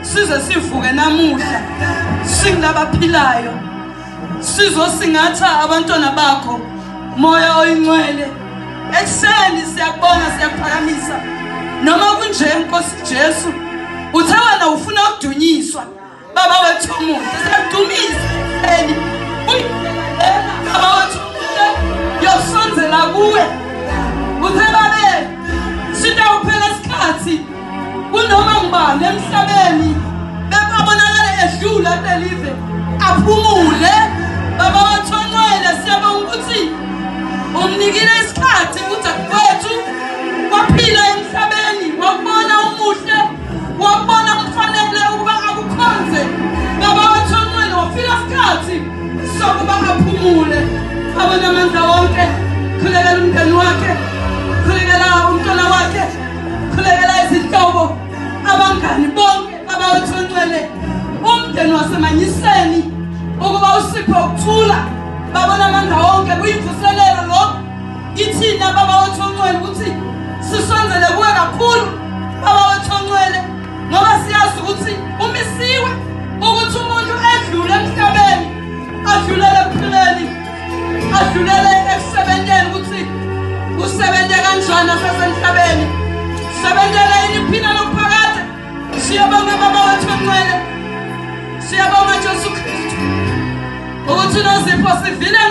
Size sivuke namuhla singabaphilayo, sizosingatha abantwana bakho, Moya Oyingcwele. Ekuseni siyakubonga, siyakuphakamisa. Noma kunje, Nkosi Jesu, uthe wena ufuna ukudunyiswa. Baba wethu omuhle, siyakudumisa ekuseni. Uyindlela lena, Baba wethu omuhle, yosondzela kuwe. Uthe babe sitawuphela isikhathi kunoma ngubani emhlabeni bebabonakala edlula kulelive aphumule. Baba wethu ongcwele, siyabonga ukuthi umnikile isikhathi udadewethu waphila emhlabeni, wakubona umuhle, wakubona kufanele ukuba akukhonze. Baba wethu ongcwele, wafika isikhathi sokuba aphumule. Abona amandla wonke, khulekela umndeni wakhe, khulekela umntwana wakhe, khulekela izihlobo, abangani bonke. Baba wethu ongcwele, umndeni waseManyiseni ukuba usiphe ukuthula. Babona amandla wonke, kuyimvuselelo lokho kithina, Baba wethu ongcwele, ukuthi sisondele kuwe kakhulu, Baba wethu ongcwele, ngoba siyazi ukuthi umisiwe ukuthi umuntu edlule emhlabeni, adlulele ekuphileni, adlulele ekusebenteni, ukuthi usebente kanjani asesemhlabeni, sebentele iliphila lokuphakade. Siyabonga, Baba wethu ongcwele, siyabonga, Jesu Kristu, ukuthi nozipho sivile.